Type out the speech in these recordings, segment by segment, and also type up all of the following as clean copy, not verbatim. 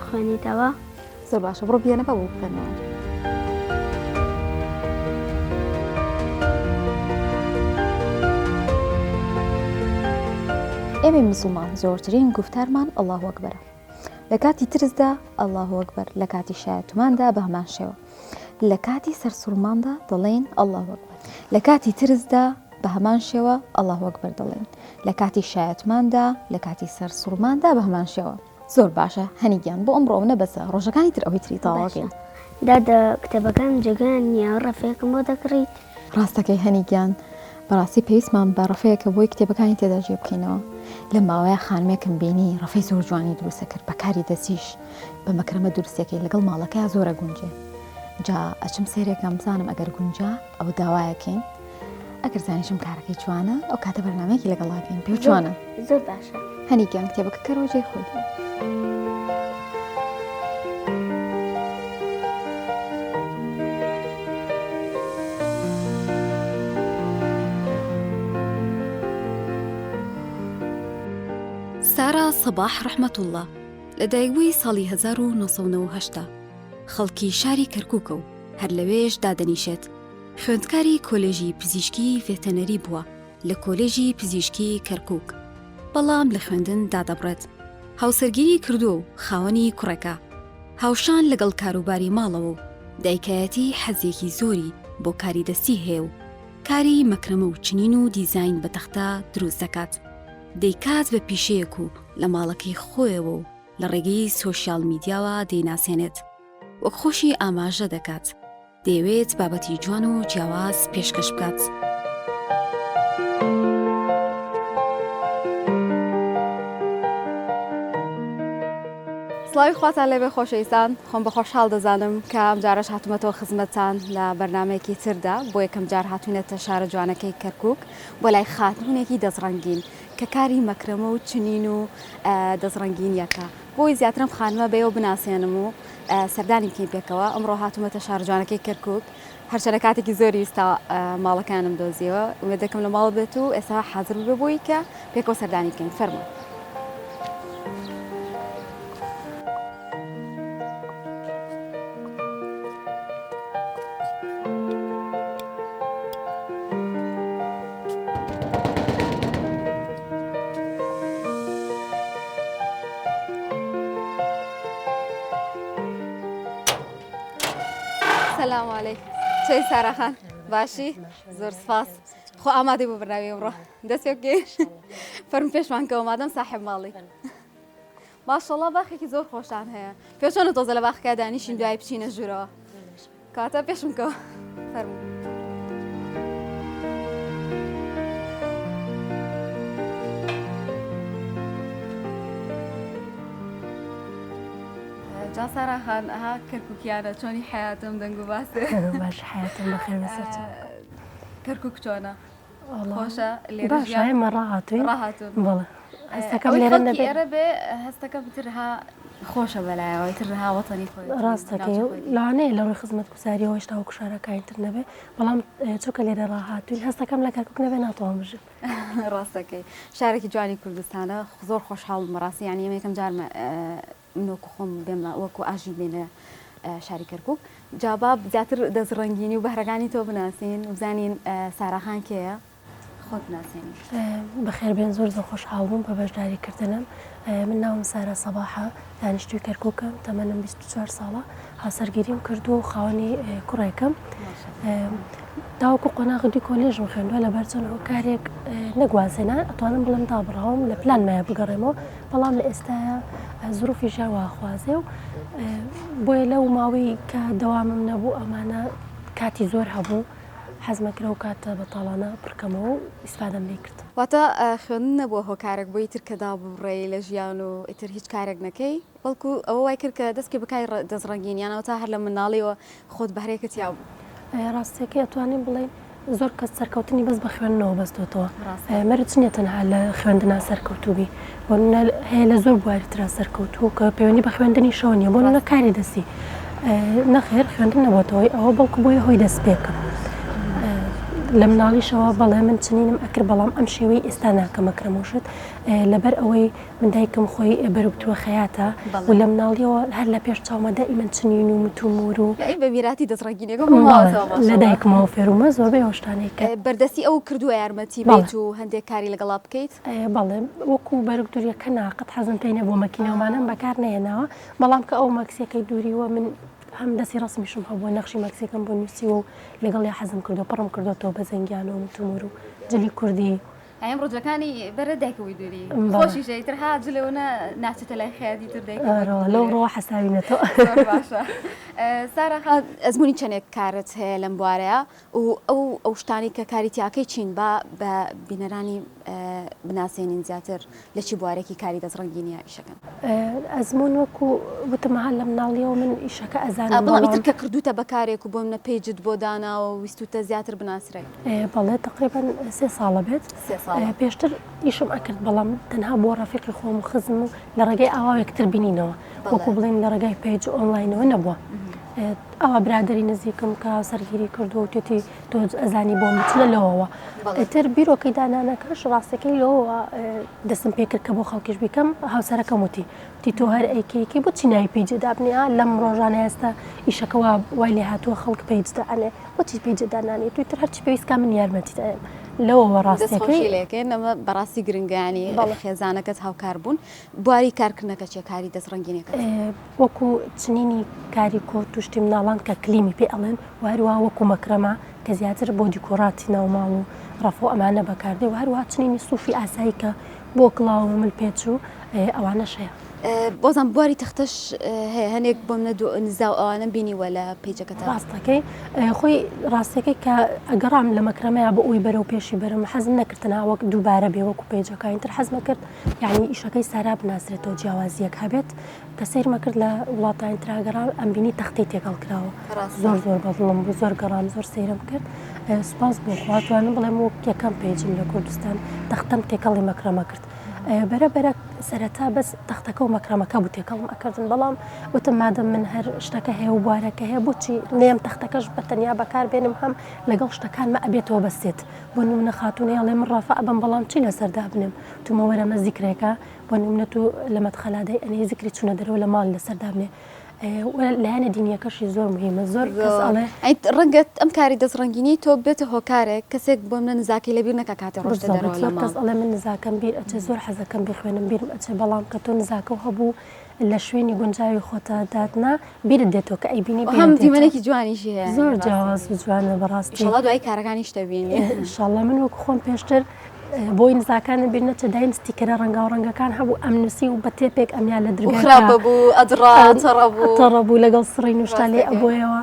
بخوێنیتەوە؟ زۆر باشە بڕۆ بیێنە با بۆ بخوێنمەوە. ئێمەی مسوڵمان زۆرترین گوفتارمان اللە اکبرە لە کاتی ترسدا اللە اکبر لە کاتی شایەتماندا بە هەمان شێوە لە کاتی سەرسوڕماندا دەڵێین اللە اکبر لە کاتی ترسدا بە هەمان شێوە اللە اکبر دەڵێن لە کاتی شایەتماندا لە کاتی سەرسوڕماندا بە هەمان شێوە زۆر باشە هەنی گیان بۆ ئەمڕۆ ئەونە بەسە ڕۆژەکانی تر ئەوەی تری تەواوەکەین. دادە کتێبەکانم جێگایان نییە ڕەفەیەکم بۆ دەکڕیت؟ ڕاستەکەی هەنی گیان بەڕاستی پێویستمان بە ڕەفەیەکە بۆی کتێبەکانی تێدا جێ بکەینەوە لەم ماوەیە خانمێکم بینی ڕەفەی زۆر جوانی دروستە کرد بە کاری دەستیش بە مەکرەمە دروستەکەی لەگەڵ ماڵەکەیا زۆرە گونجێ جا ئەچم سێرێکم بزانم ئەگەر گونجا ئەوە داوایەکەین ئەگەر زانیشم کارەکەی جوانە ئەو کاتە بەرنمەیەکی لەگەڵاکەین پێ جوانە زۆر باشە هەنی گیان کتێبەکە کەرەوە جێی خۆی. سارا سەباح ڕەحمەتوڵڵا لەدایکبووی ساڵی 1990 خەڵکی شاری کەرکووکە و هەر لەوێش دادەنیشێت. خوێندکاری کۆلێژی پزیشکی ڤێتەنەری بووە لە کۆلێژی پزیشکی کەرکووک، بەڵام لە خوێندن دادەبڕێت. هاوسەرگیری کردووە و خاوەنی کوڕێکە. هاوشان لەگەڵ کاروباری ماڵەوە و دایکایەتی حەزێکی زۆری بۆ کاری دەستی هەیە و کاری مەکرەمە و چنین و دیزاین بە تەختە دروست دەکات. دەیکات بە پیشەیەک و لە ماڵەکەی خۆیەوە و لە ڕێگەی سۆشیال میدیاوە دەیناسێنێت. وەک خۆشی ئاماژە دەکات. دەیەوێت بابەتی جوان و جیاواز پێشکەش بکات. سڵاوی خواتان لێبێ خۆشەویستان خۆم بە خۆشحاڵ دەزانم کە ئەم جارەش هاتوومەتەوە خزمەتتان لە بەرنمەیەکی تردا بۆ یەکەم جار هاتوینەتە شارە جوانەکەی کەرکک بۆ لای خاتونێکی دەستڕەنگین کە کاری مەکرەمە و چنین و دەستڕەنگینیەکە بۆی زیاترم خانمە بەیەوە بناسێنم و سەردانی بکەین پێکەوە ئەمڕۆ هاتوومەتە شارە جوانەکەی کەرکک هەرچەنە کاتێکی زۆری ویستا ماڵەکانم دۆزیەوە ئومێد دەکەم لە ماڵ بێت و ئێستا حازر ببێ بۆی کە پێکەوە سەردانی بکەین فەرموو. سلام علیک چۆی سارا خان باشی زۆر سپاس خۆ ئامادەی بۆ بەرنامەی ئەمڕۆ دەست پێ بکەین فەرم پێشمان کەوە مادەم ساحێب ماڵی ماشەڵڵا باخێکی زۆر خۆشتان هەیە پێ چۆنە تۆزە لە باخەکە دانیشین دوای بچینە ژوورەوە کاتە پێشم کەوە فەرموو. جا سارا خان ئەها کەرکوکیانە چۆنی حیاتم دەنگ و باسێ باش حیاتم بەخێر بەسەر کەرکوک چۆنە خۆشە لێرە ژیان ئێمە ڕاهاتوین ڕاهاتوون بەڵێ هەستەکەم لێرە نەبێ ئێرە بێ هەستەکەم تر ها خۆشە بەلایەوە تر ها وەتەنی خۆی ڕاستەکەی لەوانەیە لە ڕووی خزمەتگوزاریەوە هێشتا وەکو شارەکانی تر نەبێ بەڵام چونکە لێرە ڕاهاتوین هەستەکەم لە کەرکوک نەبێ ناتوانم بژیم ڕاستەکەی شارێکی جوانی کوردستانە زۆر خۆشحاڵم بەڕاستی یانی ئەمە یەکەم جارمە من وەکو خۆم بێمە وەکو ئاژین بێنە شاری کەرکک جا با زیاتر دەست ڕەنگینی و بەهرەکانی تۆ بناسین و بزانین ساراخان کێیە خۆت بناسێنی. بەخێربێن زۆر زۆر خۆشحاڵ بووم بە بەشداری کردنم من ناوم سارا سەباحە دانیشتووی کەرکوکم تەمەنم 24 ساڵە هاوسەرگیریم کردووە و خاوەنی کوڕێکم تاوەکو قۆناغی دوی کۆلێژم خوێندووە لەبەر چەند هۆکارێک نەگوازێنا ئەتوانم بڵێم دابڕاوم لە پلانمایە بگەڕێمەوە بەڵام لە ئێستایا زروفی ژیان واخوازێ و بۆیە لەو ماوەی کە دەوامم نەبوو ئەمانە کاتی زۆر هەبوو حەزمە کرد ئەو کاتە بەتاڵانە پڕکەمەوە و ئیسفادەم لێ کرد. واتە خوێندن نەبووە هۆکارێک بۆ ئیتر کە داببڕێی لە ژیان و ئیتر هیچ کارێک نەکەی بەڵکو ئەوە وای کرد کە دەست بکەی بە کاری دەستڕەنگین یان ئەوەتا هەر لە منداڵیەوە خۆت بەهرەیەکت تیا بوو؟ ڕاستیەکەی ئەتوانین بڵێین زۆر کەس سەرکەوتنی بەس بە خوێندنەوە بەستۆتەوە مەرج نییە تەنها لە خوێندنا سەرکەوتوو بی بۆ نمونە هەیە لە زۆر بواری ترا سەرکەوتوو کە پەیوەندی بە خوێندنیشەوە نییە بۆ نمونە کاری دەستی نەخێر خوێندن نەبۆتەوەی ئەوە بەڵکو بۆیە هۆی دەستپێکە. لە مناڵیشەوە بەڵێ من چنینم ئەکرد بەڵام ئەم شێوەی ئێستا ناکەم ئەکرم و شت لەبەر ئەوەی من دایکم خۆی بەرگدووە خەیاتە و لە مناڵیەوە هەر لە پێش چاومە دائیمەن چنین و مت و مور و بە میراتی دەست ڕەنگینەکە بۆ ماوەتەوە بەڵێ لە دایکمەوە فێرومە زۆربەی ئەو شتانەی کە بەردەستی ئەو کردووە یارمەتی بیت و هەندێک کاری لەگەڵا بکەیت؟ بەڵێ وەکو بەرگ دوریەکە نا قەت حەزم پێی نەبووە مەکینەومانەم بەکار نەهێناوە بەڵام کە ئەو مەکسیەکەی دوریوە من هەم دەستی ڕەسمیشم هەبووە نەخشی مەکسیەکەم بۆ نووسیوە و لەگەڵیا حەزم کردووە پڕم کردۆتەوە بە زەنگیانە و متومور و جلی کوردی. ئەم ڕۆژەکانی بەرە دایکە بووی دووری خۆشیشە ئیتر ها جلەوە نە ناچێتە لای خەیاتی تر دایکە لەو ڕۆوە حەساوینەتەوە. زۆر باشە سارا خان ئەزموونی چەندێک کارت هەیە لەم بوارەیە و ئەو ئەو شتانەی کە کاری تیاکەی چین با بە بینەرانی بناسێنین زیاتر لە چی بوارێکی کاری دەستڕەنگینیە ئیشەکەن؟ ئەزموون وەکو وتم ها لە مناڵیەوە من ئیشەکە ئەزانم بەڵام ئیتر کە کردووتە بە کارێک و بۆ منە page ت بۆ داناوە و ویستوتە زیاتر بناسرێ. بەڵێ تەقریبەن سێ ساڵە بێت پێشتر ئیشم ئەکرد بەڵام تەنها بۆ ڕەفیقی خۆم و خزم و لە ڕێگەی ئاوا یەکتر بینینەوە وەکو بڵێن لە ڕێگای page و ئۆنلاینەوە نەبووە ئەوە برادری نزیکم کە هاوسەرگیری کردووە و توێتی تۆ ئەزانی بۆم بچنە لەوەوە ئیتر بیرۆکەی دانانەکەش ڕاستەکەی لەوەوە دەستم پێکرد کە بۆ خەڵکیش بیکەم هاوسەرەکەم وتی وتی تۆ هەر ئەیکەیکی بۆچی ناوی page دابنێ لەم ڕۆژانە ئێستا ئیشەکە وا وای لێ هاتووە خەڵک page دائەنێ بۆچی page دانانی تۆ ئیتر هەرچی پێویست کا من یارمەتیت ئەیەم لەوەوە ڕاستیەکەی دەستخۆشی لێکەین ئەمە بەڕاستی گرنگە یانی خێزانەکەت هاوکار بوون بواری کارکردنەکە چیە کاری دەست ڕەنگینەکەت؟ وەکو چنینی کاری کۆت و شتی مناڵان کە کلیمی پێ ئەڵێن و هەروەها وەکو مەکرەمە کە زیاتر بۆ دیکۆراتی ناو ماڵ و ڕەف و ئەمانە بەکاردێ و هەروەها چنینی سوفی ئاسایی کە بۆ کڵاو و مل پێچ و ئەوانەش هەیە. بازم بواری تەختەش هەیە هەنێک بۆم نە نزا و ئەوانەم بینیوە لە page ەکەتا. ڕاستەکەی خۆی ڕاستەکەی کە ئەگەڕام لە مەکرەمەیا بۆ ئەوی بەرەو پێشی بەرم حەزم نەکرد تەنها وەک دووبارە بێ وەکو page ەکانی تر حەزمە کرد یانی ئیشەکەی سارا بناسرێتەوە جیاوازیەک هەبێت کە سەیرمە کرد لە وڵاتانی ترا گەڕام ئەمبینی تەختەی تێکەڵ کراوە زۆر زۆر بەدڵم بوو زۆر گەڕام زۆر سەیرم کرد سوپاس بۆ خوا توانم بڵێم وەک یەکەم page م لە کوردستان تەختەم تێکەڵی مەکرەمە کرد بەرە بەرە سەرەتا بەس تەختەکە و مەکرەمەکە بوو تێکەڵم ئەکردن بەڵام وتم مادەم من هەر شتەکە هەیە و بوارەکە هەیە بۆچی نێم تەختەکەش بە تەنیا بەکار بێنم هەم لەگەڵ شتەکانمە ئەبێتەوە بەسێت بۆ نمونە خاتوونەی ئەڵێ من ڕەفە ئەبم بەڵام چی لەسەر دابنێم وتومە وەرە ئەمە زیکرێکە بۆ نمونە تۆ لە مەدخەلا دای ئەنێی زیکری چوونە دەرەوە لە ماڵ لەسەر دابنێ لایەنە دینیەکەشی زۆر مهمە زۆر کەس ئەڵێ ئەی ڕەنگە ئەم کاری دەست ڕەنگینی تۆ بێتە هۆکارێک کەسێک بۆ منە نزاکەی لەبیر نەکا کاتێ ڕۆشتە دەرەوە لە زۆر ماڵ کەس ئەڵێ من نزاکەم بیر ئەچێ زۆر حەزەکەم بیخوێنم بیرم ئەچێ بەڵام کە تۆ نزاکەو هەبوو لە شوێنی گونجاوی خۆتا داتنا بیرت دێتەوە کە ئەیبینی و هەم بیرت دێتەوە دیمەنێکی جوانیشی هەیە زۆر بەڕاستی جیاواز و جوانە بەڕاستی ئیشەڵا دوایی کارەکانیش دەبینی ئیشەڵا من وەکو خۆم پێشتر بۆی نزاکانم بیر نەچێ دایم ستیکەرە ڕەنگاو ڕەنگەکان هەبوو ئەمنووسی و بە تێپێک ئەمیا لە و درگاکە خراپە بوو ئەدڕا تەڕە بوو تەڕە بوو لەگەڵ سڕین و شتا لێ ڕاستەکەی ئەبۆیەوە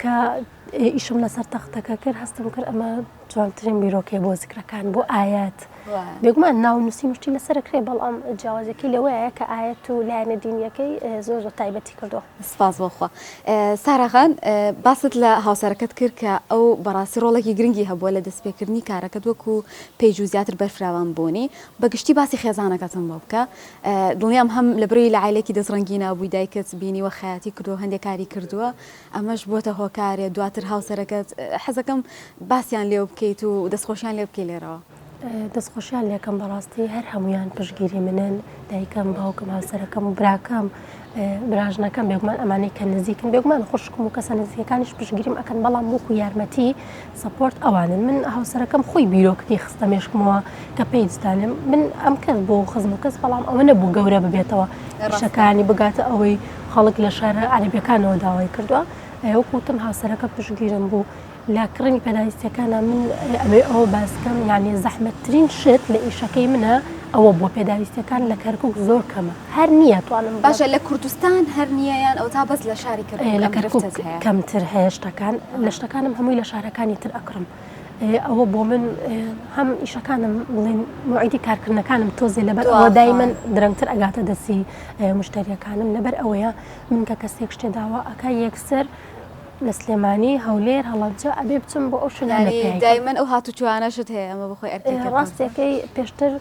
کە ئیشم لەسەر تەختەکە کرد هەستم کرد ئەمە جوانترین بیرۆکەیە بۆ زیکرەکان بۆ ئایەت بێگومان ناو نووسین و شتی لەسەر ئەکرێ بەڵام جیاوازیەکەی لەوەیە کە ئایەت و لایەنە دینیەکەی زۆر زۆر تایبەتی کردووە. سپاس بۆ خوا. سارا خان باست لە هاوسەرەکەت کرد کە ئەو بەڕاستی ڕۆڵێکی گرنگی هەبووە لە دەستپێکردنی کارەکەت وەکو page و زیاتر بەرفراوان بوونی بە گشتی باسی خێزانەکەتم بۆ بکە دڵنیام هەم لە بری لە عایلەیەکی دەستڕەنگینا بووی دایکت بینیوە خەیاتی کردووە هەندێک کاری کردووە ئەمەش بۆتە هۆکارێ دواتر هاوسەرەکەت حەزەکەم باسیان لێو بکەیت و دەستخۆشیان لێ بکەی لێرەوە. دەستخۆشیان لێکەم بەڕاستی هەر هەموویان پشتگیری منن دایکم باوکم هاوسەرەکەم و براکەم براژنەکەم بێگومان ئەمانەی کە نزیکن بێگومان خوشکم و کەسە نزیکەکانیش پشتگیریم ئەکەن بەڵام وەکو یارمەتی support ئەوانن من هاوسەرەکەم خۆی بیرۆکەکەی خستە مێشکمەوە کە page دانێم من ئەم کرد بۆ خزم و کەس بەڵام ئەوە نەبوو گەورە ببێتەوە ئیشەکانی بگاتە ئەوەی خەڵک لە شارە عەرەبیەکانەوە داوای کردووە وەکو وتم هاوسەرەکە پشتگیرم بوو لە کڕینی پێداویستیەکانا من ئەمەوێ ئەوە باس کەم یانی زەحمەتترین شت لە ئیشەکەی منە ئەوە بووە پێداویستیەکان لە کەرکوک زۆر کەمە هەر نییە توانم بڵێم. باشە لە کوردستان هەر نییە یان ئەوەتا بەس لە شاری کەرکوک لە ئەم کەرکوک گرفتەت هەیە؟ کەمتر هەیە شتەکان لە شتەکانم هەمووی لە شارەکانی تر ئەکڕم ئەوە بۆ من هەم ئیشەکانم بڵێن موعیدی کارکردنەکانم تۆزێ لەبەر ئەوە دایمەن درەنگتر ئەگاتە دەستی مشتریەکانم لەبەر ئەوەیە من کە کەسێک شتێ داوا ئەکا یەکسەر لە سلێمانی، هەولێر، هەڵەبجە ئەبێ بچم بۆ ئەو شوێنانە یانی پێی. دایمەن ئەو هاتوچۆیانەشت هەیە ئەمە بۆ خۆی ئەرکێکی قورسە. ڕاستەکەی پێشتر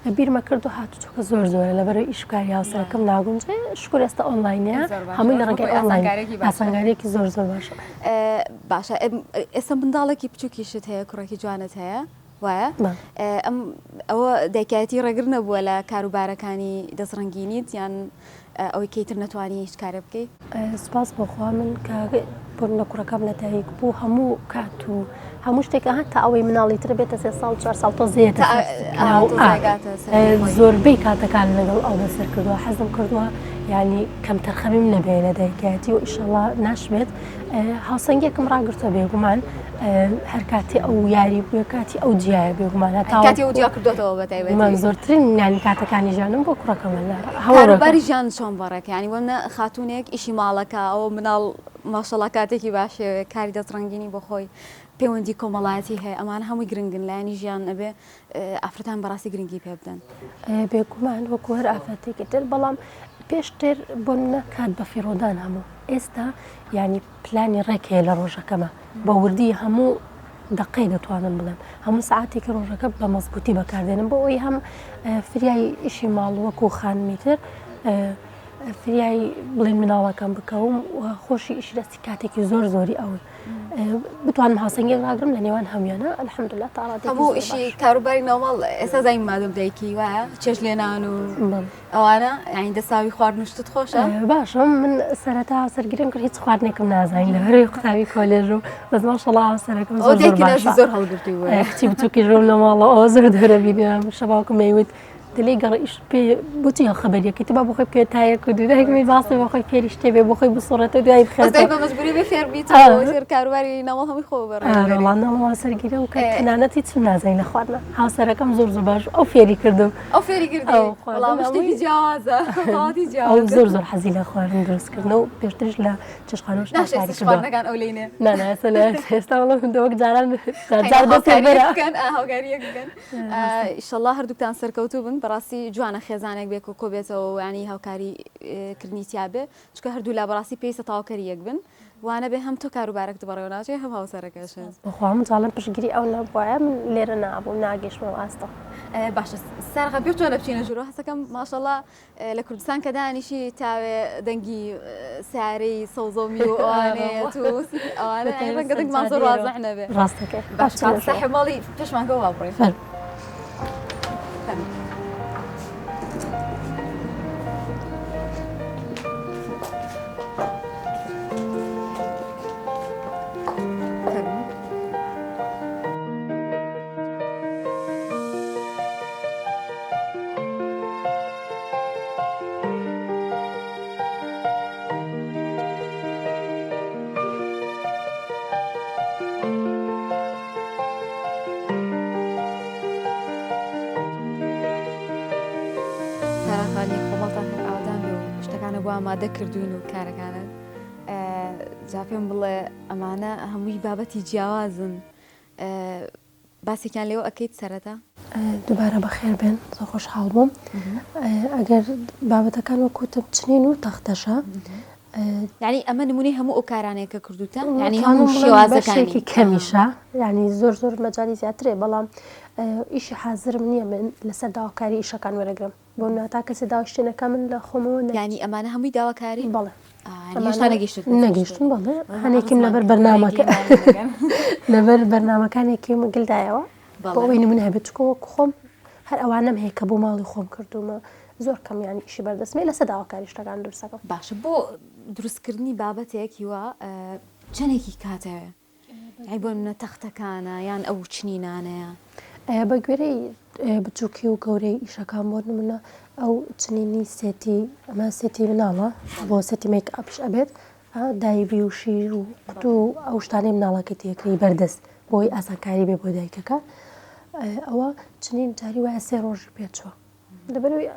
بیرمە کرد و هاتوچۆکە زۆر زۆرە لەبەرەوەی ئیش و کاری هاوسەرەکەم ناگونجێ شکر ئێستا ئۆنلاینە هەمووی لە ڕێگای ئۆنلاین ئاسانکاریەکی زۆر زۆر باشە. باشە ئێستا منداڵێکی بچووکیشت هەیە کوڕێکی جوانت هەیە وایە ئەم ئەوە دایکایەتی ڕێگر نەبووە لە کاروبارەکانی دەستڕەنگینیت یان ئەوەی کەی تر نەتوانی هیچ کارێ بکەی؟ سوپاس بۆ خوا من کە بۆ منە کوڕەکەم لە دایک بوو هەموو کات و هەموو شتێک ئەها تا ئەوەی مناڵی تر بێتە سێ ساڵ چوار ساڵ تۆزێتە زۆربەی کاتەکان لەگەڵ ئەو بەسەر کردووە حەزم کردووە یعنی کەمتەرخەمیم نەبێ لە دایکایەتی و ئیشەڵا ناشبێت هاوسەنگێکم ڕاگرتووە بێگومان هەر کاتی ئەو یاری بووە کاتی ئەو جیایە بێگومان هەتا کاتی ئەو جیا کردوێتەوە بە تایبەتی من زۆرترین یانی کاتەکانی ژیانم بۆ کوڕەکەمە لە هەوڵباری ژیان چۆن بەڕێک ینی وەمنە خاتونێک ئیشی ماڵەکە ئەوە مناڵ ماشەڵا کاتێکی باشەوێ کاری دەست ڕەنگینی بۆ خۆی پەیوەندی کۆمەڵایەتی هەیە ئەمان هەمووی گرنگن لایەنی ژیان ئەبێ ئافرەتان بەڕاستی گرنگی پێ بدەن. بێگومان وەکو هەر ئافرەتێکی تر بەڵام پێشتر بۆ نمونە کات بەفیڕۆدان هەبوو ئێستا یانی پلانی ڕێک هەیە لە ڕۆژەکەمە بە وردی هەموو دەقەی دەتوانم بڵێم هەموو سعاتێکی ڕۆژەکە بە مەزبوتی بەکاردێنم بۆ ئەوی هەم فریای ئیشی ماڵ وەکو خانمی تر فریای بڵێن مناڵەکەم بکەوم و خۆشی ئیشی دەستی کاتێکی زۆر زۆری ئەوەی بتوانم هاوسەنگێک ڕاگرم لە نێوان هەمویانە الحمدلله تا ڕادەیەکی هەموو زۆر ئیشی باش. کاروباری ناوماڵ ئێستا زانیم مادەم دایکی وایە چێژ لێنان و ئەوانە یانی دەساوی خواردن و شتت خۆشە؟ باشە من سەرەتا هاوسەرگیریم کرد هیچ خواردنێکم نازانین لە هەرێ قوتابی کۆلێژ و بەس ماشەڵا هاوسەرەکەم ئەو زۆر زۆر دایکی نازی باشە زۆر هەڵگرتووی بووە کچی بچووکیش بووم لە ماڵەوە ئەوە زۆر دەرە بینیم شەباوکم ئەیوت دەلێی گەڕ ئیش پێ بۆچی هەڵ خەبەریەکەی تو با بۆ خۆی بکەوێت تا یەک و دوو دایک می باسی بۆ خۆی فێری شتێ بێ بۆ خۆی بسوڕێتەوە دوایی بەس دای بخێتەوە بە مەجبوری بێ فێر بیت ئا. و تر کاروباری ناوماڵ هەمووی خۆ بەڕێوە ئارە بەری. وەڵا ناڵم هاوسەرگیرم کرد ئێ. تەنانەت هیچم نازانین لە خواردنە هاوسەرەکەم زۆر زۆر باش بوو ئەو فێری کردم ئەو فێری کردی ئەو وەڵام خواردن شتێکی هەمووی جیاوازە تەواوەتی ئەو جیاوازە زۆر زۆر حەزی لە خواردن دروستکردنە و پێشتریش لە چێشتخانەوە شتا ناشێ کاری ئێستا کردووە خواردنەکان ئەو لێینێ نا نا ئێستا نا ئێستا وەڵا من وەک جاران جار قەینا جار دەستێ هاوکارییەک بەرە بکەن ئا هاوکارییەک بکەن ئیشەڵا هەردووکتان سەرکەوتوو بن بەڕاستی جوانە خێزانێک بێک و کۆبێتەوە و ینی هاوکاری کردنی تیا بێ چونکە هەردوولا بەڕاستی پێویستە تەواوکەری یەک بن وانەبێ هەم تۆ کاروبارەکت بەڕێوە ناچێ هەم هاوسەرەکەشت. بەخوا من جاڵم پشتگیری ئەو نەبوایە من لێرە نابووم ناگەیشتمە ئەو ئاستە. باشە سارا خان پێت چۆنە بچینە ژوورەوە هەستەکەم ماشەڵا لە کوردستان کە دانیشی تاوێ دەنگی سیارەی سەوزە و میوە ئەوانەیەت و ئەوانە ڕەنگە دەنگمان زۆر وازح نەبێ. ڕاستەکەی. باشە ساحێب ماڵی پێشمانگەوە با بڕۆین. فەرموو. فەرموو. تاراخانی خۆمەڵتان هەر ئاودان بێ و شتەکانە بۆ ئامادە کردوین و کارەکانت جا پێم بڵێ ئەمانە هەمووی بابەتی جیاوازن باسێکیان لێوە ئەکەیت سەرەتا؟ دووبارە بەخێر بێن زۆر خۆشحاڵ بووم ئەگەر بابەتەکان وەکو وتم چنین و تەختەشە یعنی ئەمە نمونەی هەموو ئەو کارانەیە کە کردوتە یعنی ئەتوانم هەموو بڵێم شێوازەکانی بەشێکی کەمیشە یعنی زۆر زۆر مەجالی زیاترێ بەڵام ئیشی حازرم نییە من لەسەر داواکاری ئیشەکان وەرەگرم بۆ نمونە تا کەسێ داوای شتێ نەکا من لە خۆمەوە نە یعنی ئەمانە هەمووی داواکاری بەڵێ یعنی هێشتا نەگەیشتووتە سەر نەگەیشتوون شتێک. بەڵێ هەنێکیم لەبەر بەرنامەکە لەبەر بەرنامەکانێکیم گلدایەوە بۆ ئەوەی نمونە هەبێت چونکە وەک خۆم هەر ئەوانەم هەیە کە بۆ ماڵی خۆم کردوومە زۆر کەم یانی ئیشی بەردەستم هەیە لەسەر داواکاری شتەکان دروست دەکەم. باشە بۆ دروستکردنی بابەتێک هیوا چەندێکی کاتەوێ؟ ئەی بۆ نمونە تەختەکانە یان ئەو چنینانەیە؟ بە گوێرەی بچووکی و گەورەی ئیشەکان بۆ نمونە ئەو چنینی سێتی ئەمە سێتی مناڵە بۆ سێتی مەیک ئەپش ئەبێت دایبی و شیر و قوتو و ئەو شتانەی مناڵەکەی تێکری بەردەست بۆی ئاسانکاری بێ بۆ دایکەکە ئەوە چنین جاری وایە سێ ڕۆژی پێچووە لەبەرئەوەی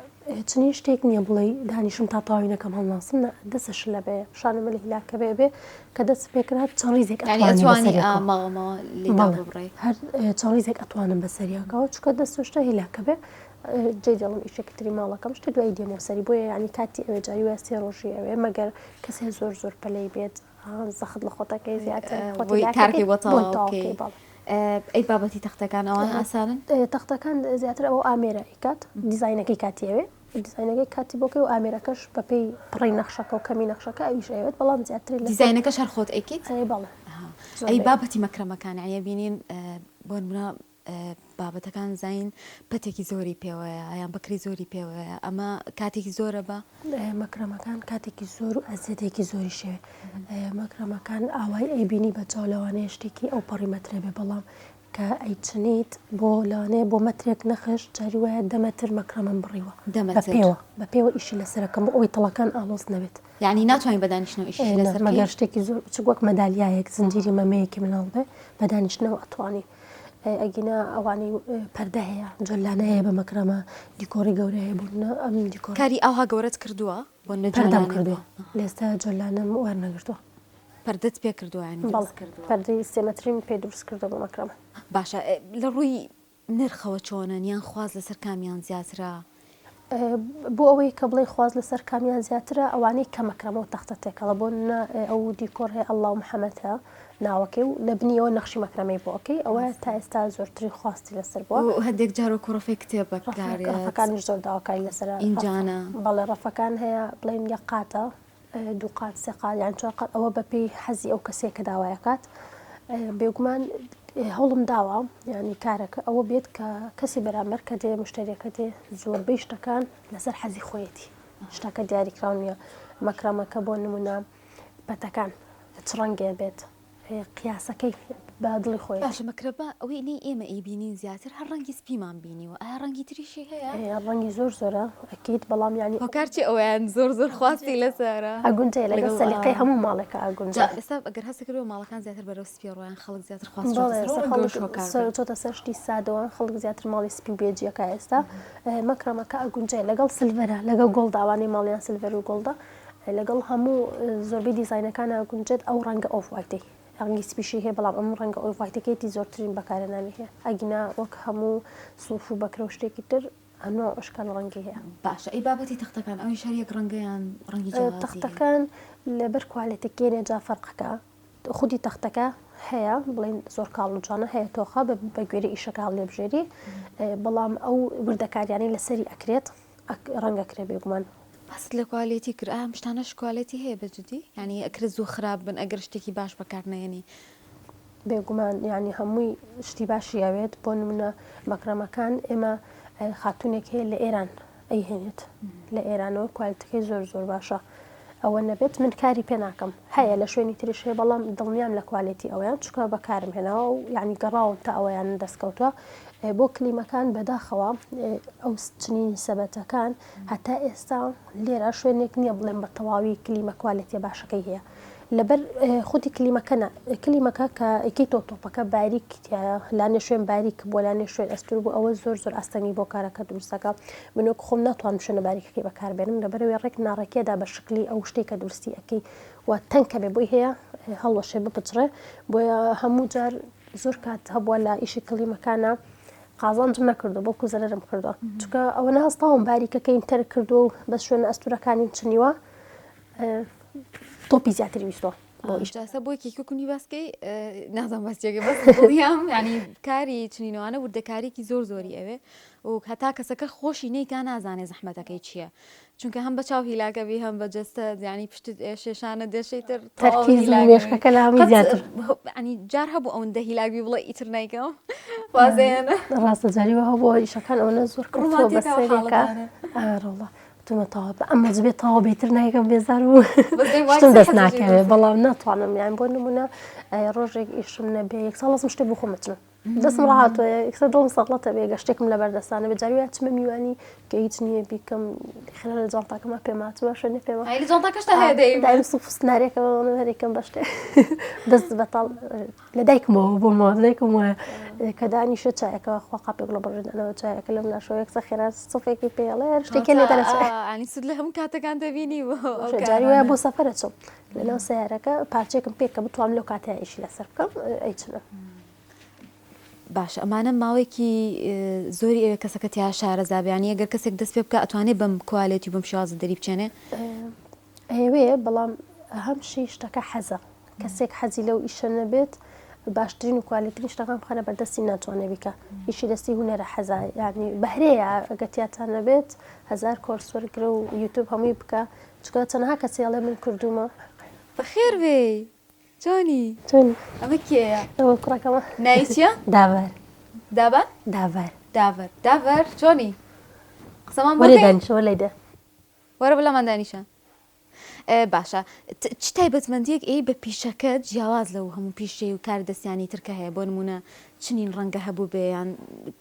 چنین شتێک نییە بڵێی دانیشم تا تەواوی نەکەم هەڵناسم نا دەسە شلە بێ شانە ملی هیلاکە بێ بێ کە دەست پێکرا چەند ڕیزێک یعنی ئەتوانی ئەتوانی بەسەریەکەوە ماوە ماوە لێی بەڵێ داببڕی هەر چەند ڕیزێک ئەتوانم بەسەریەکەوە چونکە دەست و شتە هیلاکە بێ جێ دێڵم ئیشێکی تری ماڵەکەم شتە دوایی دێمەوە سەری بۆیە یعنی کاتی ئەوێ جاری وایە سێ ڕۆژی ئەوێ مەگەر کەسێ زۆر زۆر پەلەی بێت زەخت لە خۆتەکەی زیاتر خۆتی بۆی هیلاکەکەی کارکەی بۆ بۆی تەواو تەواو بکەی بکەی بەڵێ. ئەی بابەتی تەختەکان ئەوان ئاسانن؟ تەختەکان زیاتر ئەو ئامێرە ئەیکات دیزاینەکەی کاتی ئەوێ دیزاینەکەی کاتی بۆکەی و ئامێرەکەش بەپێی پڕی نەخشەکە و کەمی نەخشەکە ئەویش ئەوێت بەڵام زیاتری لە دیزاینەکەش هەر خۆت ئەیکەیت؟ ئەی بەڵێ ئەی بابەتی مەکرەمەکان یانی ئەبینین بۆ نمونە بابەتەکان زین پەتێکی زۆری پێوەیە یان بەکری زۆری پێوەیە ئەمە کاتێکی زۆرە بە؟ مەکرەمەکان کاتێکی زۆر و ئەزیەتێکی زۆریش ئەوێ مەکرەمەکان ئاوای ئەیبینی بە چاو لەوانەیە شتێکی ئەو پەڕی مەترە بێ بەڵام کە ئەیچنیت بۆ لەوانەیە بۆ مەترێک نەخش جاری وایە دە مەتر مەکرەمەم بڕیوە دە بە مەتر پێوە بە پێوە ئیشی لەسەرەکەم بۆ ئەوەی تەڵەکان ئاڵۆز نەبێت. یانی ناتوانی بە دانیشتنەوە ئیشیش نا لەسەر بکەی؟ مەگەر شتێکی زۆر بچوک وەک مەدالیایەک زنجیری مەمەیەکی مناڵ بێ بە دانیشتنەوە ئەتوانی ئەگینا ئەوانەی پەردە هەیە جۆلانە هەیە بە مەکرەمە دیکۆری گەورە هەیە بۆ نمونە ئەم دیکۆرە. کاری ئاوها گەورەت کردووە بۆ نمونە پەردەم جۆلانە کردووە لێستە جۆلانەم وەرنەگرتووە. پەردەت پێ کردووە یانی بەڵێ دروست کردووە؟ پەردەی سێ مەتریم پێ دروست کردووە بە مەکرەمە. باشە لە ڕووی نرخەوە چۆنن یان خواست لەسەر کامیان زیاترە؟ بۆ ئەوەی کە بڵێی خواست لەسەر کامیان زیاترە ئەوانەی کە مەکرەمە و تەختە تێکەڵە بۆ نمونە ئەو دیکۆر هەیە اللە و محمد هەیە ناوەکەی و لە بنیەوە نەخشی مەکرەمەی بۆ ئەکەی ئەوە تا ئێستا زۆرترین خواستی لەسەر بووە. و هەندێک جار وەکو ڕەفەی کتێب بەکارێت. ڕەفەکانیش زۆر داواکاری لەسەرە. ئینجانە. بەڵێ ڕەفەکان هەیە بڵێین یەک قاتە دوو قات سێ قات یان چوار قات ئەوە بەپێی حەزی ئەو کەسەیە کە داوای ئەکات بێگومان هەوڵم داوە یعنی کارەکە ئەوە بێت کە کەسی بەرامبەر کە دێ مشتریەکە دێ زۆربەی شتەکان لەسەر حەزی خۆیەتی شتەکە دیاریکراو نییە مەکرەمەکە بۆ نمونە پەتەکان چ ڕەنگێ بێت قیاسەکەی بە دڵی خۆیەتی. باشە مەکرەبە ئەوەی نەی ئێمە ئەیبینین زیاتر هەر ڕەنگی سپیمان بینیوە ئایا ڕەنگی تریشی هەیە؟ ڕەنگی زۆر زۆرە ئەکید بەڵام یانی. هۆکار چیە ئەوەیان زۆر زۆر خواستی لەسەرە؟ ئەگونجێ لەگەڵ سەلیقەی هەموو ماڵێکا ئەگونجێ. جا ئێستا ئەگەر هەستت کردووە ماڵەکان زیاتر بەرەو سپی ڕۆیان خەڵک زیاتر خواست چۆتە سەر ئەو ڕەنگەوەش هۆکار بێ. بەڵێ چۆتە سەر شتی سادەوە خەڵک زیاتر ماڵی سپی و بێجیەکا ئێستا مەکرەمەکە ئەگونجێ لەگەڵ silver ە لەگەڵ gold ا ئەوانەی ماڵیان silver و gold ە لەگەڵ هەموو زۆربەی دیزاینەکانا گونجێت ئەو ڕەنگە off white ەی ڕەنگی سپیشی هەیە بەڵام ئەم ڕەنگە off white ەکەیەتی زۆرترین بەکارهێنانی هەیە ئەگینا وەک هەموو سوف و بەکرە و شتێکی تر هەموو ئەشکال ڕەنگی هەیە. باشە ئەی بابەتی تەختەکان ئەویش هەر یەک ڕەنگە یان ڕەنگی جیاوازی هەیە؟ تەختەکان لەبەر کوالێتەکەی نێ جا فەرقەکە خودی تەختەکە هەیە بڵێن زۆر کاڵ و جوانە هەیە تۆخە بە گوێرەی ئیشەکە هەڵیبژێری بەڵام ئەو وردەکاریانەی لەسەری ئەکرێت ڕەنگە کرێ بێگومان. باست لە کوالێتی کرد ئایا ئەم شتانەش کوالێتی هەیە بە جدی؟ یانی ئەکرێت زوو خراپ بن ئەگەر شتێکی باش بەکار نەیەنی؟ بێگومان یانی هەمووی شتی باشی ئەوێت بۆ نمونە مەکرەمەکان ئێمە خاتونێک هەیە لە ئێران ئەیهێنێت لە ئێرانەوە کوالتەکەی زۆر زۆر باشە ئەوە نەبێت من کاری پێ ناکەم هەیە لە شوێنی تریش هەیە بەڵام دڵنیام لە کوالێتی ئەویان چونکە بەکارم هێناوە و یعنی گەڕاوم تا ئەوەیان دەستکەوتووە بۆ کلیمەکان بەداخەوە ئەو چنینی سەبەتەکان هەتا ئێستا لێرە شوێنێک نییە بڵێم بە تەواوی کلیمە کوالێتیە باشەکەی هەیە لەبەر خودی کلیمەکە نا کلیمەکە کە ئەیکەی تۆ تۆپەکە باریک تیایە لانێ شوێن باریک بووە لانێ شوێن ئەستور بوو ئەوە زۆر زۆر ئاستەنگی بۆ کارەکە دروستەکە من وەک خۆم ناتوانم شوێنە باریکەکەی بەکاربێنم لەبەرەوەی ڕێک ناڕێکیەدا بە شکلی ئەو شتێک کە دروستی ئەەکەی و تەنکە بێ بۆی هەیە هەڵوەشێ بپچڕێ بۆیە هەموو جار زۆر کات هەبووە لە ئیشی کلیمەکانە قازانجم نەکردو بەڵکو زەرەرم کردووە چونکە ئەوە ناستاوم باریکەکەیم تەرک کردووە و بەس شوێنە ئەستورەکانیم چنیوە تۆپی زیاتری ویستوە بۆ ئیش. جا بۆ یەکێکی وەکو منی باس کەی نازانم باس چیەکەی بەس دڵنیام یانی کاری چنینەوانە وردەکاریەکی زۆر زۆری ئەوێ و هەتا کەسەکە خۆشی نەیکا نازانێ زەحمەتەکەی چییە چونکە هەم بە چاو هیلاکە بی هەم بە جەستە یانی پشتت ئێشێ شانە دێشێ تر تەواو تەرکیز و هیلاک مێشکەکە لە هەمووی قەت زیاتر. یانی جار هەبوو ئەوەندە هیلاک بی بڵێ ئیتر نایکەم وازێنە ڕاستە جاری وا هەبووە ئیشەکان ئەوەنە زۆر کەوتووە ڕوومان تێکاوە بەسەرێکا حاڵەتانە ئارەڵا وتمە تەواو بە ئەم مەجبێ تەواو بێتر نایکەم بێزار بوو بەس دەی شتم واکسە دەست حەزەکەی ناکەوێ دەست بەڵام ناتوانم یان بۆ نمونە ڕۆژێک ئیشم نەبێ یەک ساڵ ئەسم شتێک بۆ خۆم ئەچنم دەستم ڕاهاتووە یەکسەر دڵم سەغڵەتە بێ گەر شتێکم لەبەر دەستانە بێ جاری وایە چمە میوانی کە هیچ نییە بیکەم خێرا لە جانتاکەما پێما چمە شوێنێ پێما ئای لە جانتاکەشتا هەیە دەیم دایم سوپ و سنارێکە هەرێکم بە شتێ دەست بەتاڵ لە دایکمەوە بۆمەوە دایکم وایە کە دانیشە چایەکە خوا قاپێک لە بڕژێنەوە چایەکە لەم لاشەوە یەکسەر خێرا سفێکی پێڵێ هەر شتێکی لێ دەرەچێ ئانی سود لە هەموو کاتەکان دەبینی بۆ ئەو جاری وایە کارانە. بۆ سەفەرە چم لەناو سەیارەکە پارچەیەکم پێ کە بتوانم لەو کاتەیا ئیشی لەسەر بکەم ئەیچنم. باشە ئەمانە ماوەیەکی زۆری ئەوێ کەسەکە تیا شارەزا بێ یانی ئەگەر کەسێک دەست پێ بکا ئەتوانێ بەم کوالێتی و بەم شێوازە دەری بچێنێ؟ ئەیەوێ بەڵام هەم شی شتەکە حەزە کەسێک حەزی لەو ئیشە نەبێت. باشترین و کوالێترین شتەکان بخەنە بەردەستی ناتوانێ بیکا ئیشی دەستی هونەرە حەزا یانی بەهرەیە ئەگەر تیاتان نەبێت هەزار کۆرس وەرگرە و یوتوب هەمووی بکە چونکە چەنەها کەس هەیە ئەڵێ من کردوومە. بەخێر بێی چۆنی؟ چۆنی؟ ئەمە کێیە؟ ئەوە کوڕەکەمە. ناوی چییە؟ داڤەر. دابان؟ داڤەر. داڤەر. داڤەر چۆنی؟ قسەمان بۆ وەرە دانیشە وەرە لای دە. وەرە بەلامان دانیشە. باشە چ تایبەتمەندیەک ئەی بە پیشەکەت جیاواز لەو هەموو پیشەی و کاری دەستیانی تر کە هەیە بۆ نمونە چنین ڕەنگە هەبوو بێ یان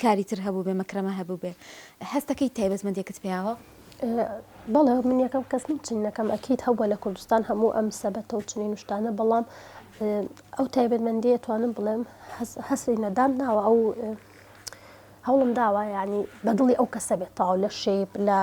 کاری تر هەبوو بێ مەکرەمە هەبوو بێ هەستەکەی تایبەتمەندیەکت پێیاوە؟ بەڵێ من یەکەم کەس نیم چنینەکەم ئەکید هەبووە لە کوردستان هەموو ئەم سەبەتە و چنین و شتانە بەڵام ئەو تایبەتمەندیە توانم بڵێم هەستی نەدام ناوە ئەو هەوڵم داوە یانی بە دڵی ئەو کەسە بێت تەواو لە shape لە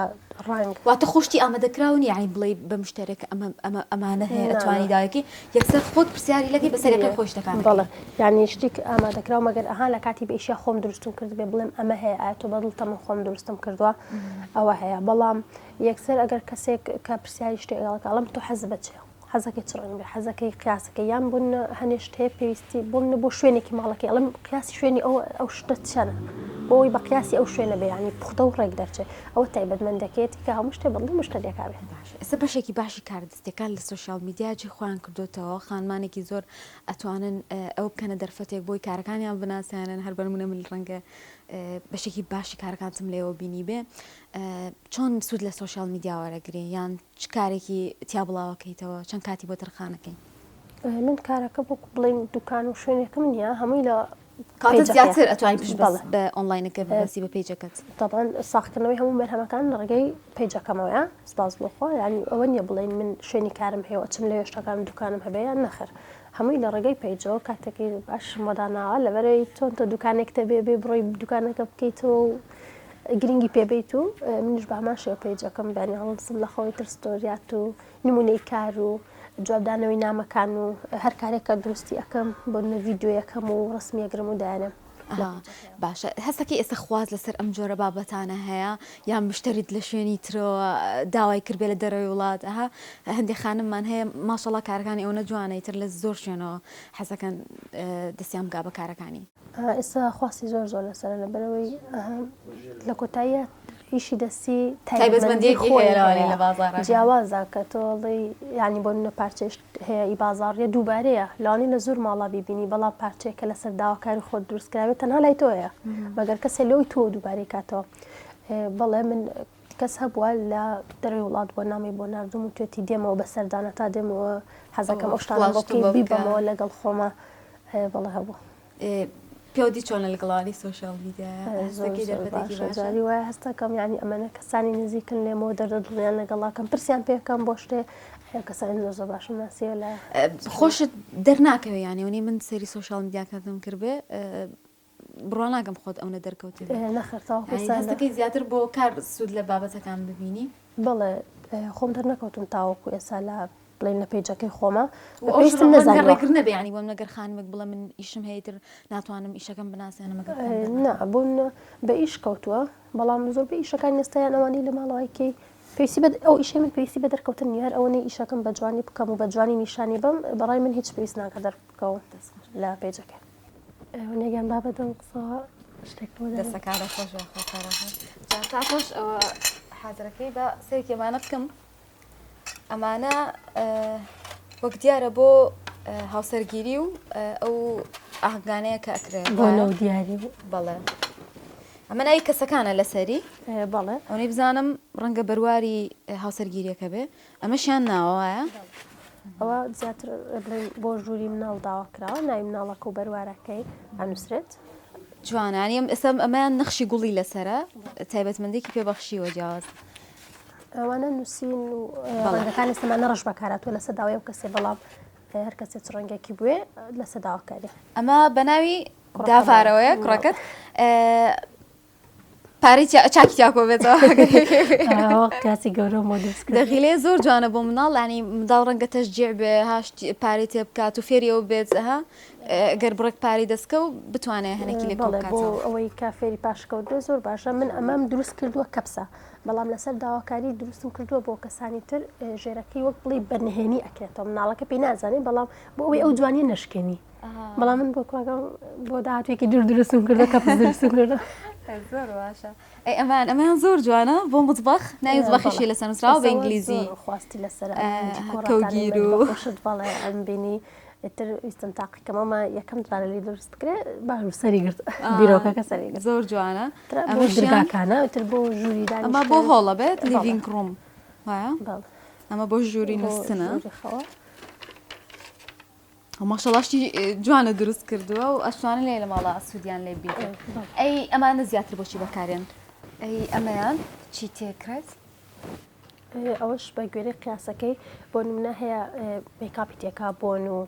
ڕەنگ. واتە خۆ شتی ئامادەکراو نیە یانی بڵێی بە مشتەرێک ئەمە ئەمە ئەمانە هەیە ئەتوانی داوای یەکسەر خۆت پرسیاری لەکەی بە سەلیقەی خۆی شتەکان ئەکەی. بەڵێ یانی شتیک ئامادەکراو مەگەر ئەها لە کاتی بە ئیشیا خۆم دروستم کردبێ بڵێم ئەمە هەیە ئایا تۆ بە دڵتە من خۆم دروستم کردووە ئەوە هەیە بەڵام یەکسەر ئەگەر کەسێک کە پرسیاری شتێک ئەکا ئەڵێم تۆ حەزت بە چیە؟ حەزەکەی چ ڕەنگ بێ حەزەکەی قیاسەکەی یان بۆ نمونە هەنێ شت هەیە پێویستی بۆ منە بۆ شوێنێکی ماڵەکەی ئەڵێم قیاسی شوێنی ئەو ئەو شتە چەنە بۆ ئەوەی بە قیاسی ئەو شوێنە بێ یانی پوختە و ڕێک دەرچێ ئەوە تایبەتمەندەکەیەتی کە هەموو شتێ بە دڵی مشتەریەکە بێ. باشە ئێستا بەشێکی باشی کاردەستیەکان لە social media جێی خۆیان کردۆتەوە خانمانێکی زۆر ئەتوانن ئەوە بکەنە دەرفەتێک بۆی کارەکانیان بناسێنن هەر بەنمونە من ڕەنگە بەشێکی باشی کارەکانتم لێوە بینیبێ چۆن سوود لە social media وەرەگری یان چ کارێکی تیا بڵاوەکەیتەوە چەند کاتی بۆ تەرخانەکەی؟ من کارەکە وەکو بڵێین دوکان و شوێنێکم نییە هەمووی لە کاتت زیاتر ئەتوانی پشت بەس بە ئۆنلاینەکە ببەستی بە page ەکەت. تەبعەن ساغکردنەوەی هەموو بەرهەمەکان لە ڕێگەی page ەکەمەوەیە سپاس بۆ خوا یانی ئەوە نییە بڵێین من شوێنی کارم هەیە و ئەچم لەوێ شتەکانم دوکانم هەبێ یان نەخێر هەمووی لە ڕێگەی page ەوە کاتێکی باشم بۆ داناوە لەبەرئەوەی چۆن تۆ دوکانێکت هەبێ بێ بڕۆی دوکانەکە بکەیتەوە و گرنگی پێ بەیت و منیش بە هەمان شێوە page ەکەم بەیانی هەڵدەستم لە خەوی تر ستۆریات و نمونەی کار و جوابدانەوەی نامەکان و هەر کارێک کە دروستی ئەکەم بۆ نمونە ڤیدیۆیەکەم و ڕسمی ئەگرم و دایەنێم. ئەها باشە هەستەکەی ئێستا خواست لەسەر ئەم جۆرە بابەتانە هەیە یان مشتەریت لە شوێنی ترەوە داوای کردبێ لە دەرەوەی وڵات ئەها هەندێک خانممان هەیە ماشەڵا کارەکانی ئەوەنە جوانە ئیتر لە زۆر شوێنەوە حەزەکەن دەستیان بگا بە کارەکانی. ئێستا خواستی زۆر زۆر لەسەرە لەبەرئەوەی لە کۆتاییە ئیشی دەستی تایبەتمەندی خۆی هەیە جیاوازە کە تۆ ئەڵێی یانی بۆ نمونە پارچەی شت هەیە ئی بازاڕیە دووبارەیە لەوانەیە لە زۆر ماڵا بیبینی بەڵام پارچەیەک کە لەسەر داواکاری خۆت دروست کرابێت تەنها لای تۆ هەیە مەگەر کەسێ لۆی تۆ دووبارەی کاتەوە بەڵێ من کەس هەبووە لە دەرەوەی وڵات بووە نامەی بۆ ناردوم وتوێتی دێمەوە بە سەردانە تا دێمەوە حەزەکەم ئەو شتانە بۆ بکەی بیبەمەوە لەگەڵ خۆما بەڵێ هەبوو. پێوەدی چۆنە لەگەڵانی social media هەستەکەی دەرفەتێکی باشە؟ جاری وایە هەستەکەم یانی ئەمەنە کەسانی نزیکن لێمەوە دەردە دڵیان لەگەڵاکەم پرسیان پێکەم بۆ شتێ کەسانی زۆر زۆر باشم ناسیوە لە خۆشت دەرناکەوێ یانی وەنی من سەیری social media کاتم کردبێ بڕوا ناکەم خۆت ئەونە دەرکەوتبێ. نەخێر تاوەکو ئێستا نا. هەستەکەی زیاتر بۆ کار سوود لە بابەتەکان ببینی؟ بەڵێ خۆم دەرنەکەوتوم تاوەکو ئێستا لە بڵێین لە page ەکەی خۆما و ئەوش پێویستم ڕەنگە نەزانیوە. ڕێگر نەبێ یانی بۆ من ئەگەر خانمێک بڵێ من ئیشم هەیە ئیتر ناتوانم ئیشەکەم بناسێنم ئەگەر خۆم نا دەرنەکەوم. بۆ منە بە ئیش کەوتووە بەڵام زۆربەی ئیشەکانی ئێستا یان ئەوانەی لە ماڵەوەی کەی پێویستی بە ئەو ئیشەی من پێویستی بە دەرکەوتن نییە هەر ئەوەنەی ئیشەکەم بە جوانی بکەم و بە جوانی نیشانی بەم بەڕای من هیچ پێویست ناکا دەربکەوم لە page ەکەی. ونیا گیان با بە دەم قسەوە شتێک بۆ دەرێ. دەسەکانت خۆش بێ خوا سارا خان. جا تا تۆش ئەوە حازرەکەی بە سەیرکی ئەمانە بکەم ئەمانە وەک دیارە بۆ هاوسەرگیری و ئەو ئاهەنگانەیە کە ئەکرێ بۆنە و دیاری و بەڵێ ئەمە ناوی کەسەکانە لەسەری بەڵێ ئەوەی بزانم ڕەنگە بەرواری هاوسەرگیریەکە بێ ئەمەشیان ناوە وایە؟ ئەوە زیاتر بڵێین بۆ ژووری مناڵ داوا کراوە ناوی مناڵەکە و بەروارەکەی ئەنووسرێت. جوانە یانی ئەم ئێستا ئەمەیان نەخشی گوڵی لەسەرە تایبەتمەندێکی پێ بەخشیوە جیاواز. ئەوانە نووسین و ڕەنگەکان ئێستامان ڕەش بەکارهاتووە لەسەر داوای ئەو کەسێ بەڵام هەر کەسێ چ ڕەنگێکی بوێ لەسەر داواکاریە. ئەمە بەناوی داڤارەوەیە کوڕەکەت. پارەی چاکی تیا کۆ بێتەوە. کاسی گەورە بۆ دروست کرد. دەغیلێ زۆر جوانە بۆ مناڵ ینی منداڵ ڕەنگە تەشجیع بێ هاشت پارەی تێ بکات و فێری ئەو بێت ها گەر بڕێک پارەی دەستکە و بتوانێ هەنێکی لێ کۆ بەڵێ بۆ بکاتەوە. ئەوەی کە فێری پاشکەوت بێ زۆر باشە من ئەمەم دروست کردووە کەپسە بەڵام لەسەر داواکاری دروستم کردووە بۆ کەسانی تر ژێرەکەی وەک بڵێی بە نهێنی ئەکرێتەوە مناڵەکە پێی نازانێ بەڵام بۆ ئەوەی ئەو جوانیە نەشکێنی. بەڵام من بۆ کوڕەکەم بۆ داهاتوێکی دوور دروستم کردە کە دروستم کردە زۆر باشە ئەی ئەمان ئەمەیان زۆر جوانە بۆ مطبخ ناوی مطبخیشی لەسەر نووسراوە بە ئینگلیزی خواستی لەسەر کەوگیر و خۆشت بەڵێ ئەم بینی ئیتر ویستم تاقیکەمەوە یەکەم جارە لێ دروست بکرێ باش سەری گرت بیرۆکەکە سەری گرت زۆر جوانە ئەمە درگاکانە ئیتر بۆ ژووری دانیشتن ئەمە بۆ هۆڵە بێت living room وایە ئەمە بۆ ژووری نووستنە ماشەڵا شتی جوانە دروست کردووە و ئەشتوانە لێ لە ماڵا سوودیان لێ بینن ئەی ئەمانە زیاتر بۆچی بەکارێن ئەی ئەمەیان چی تێکرێت؟ ئەوەش بە گوێرەی قیاسەکەی بۆ نمونە هەیە مێکاپی تێکا بۆن و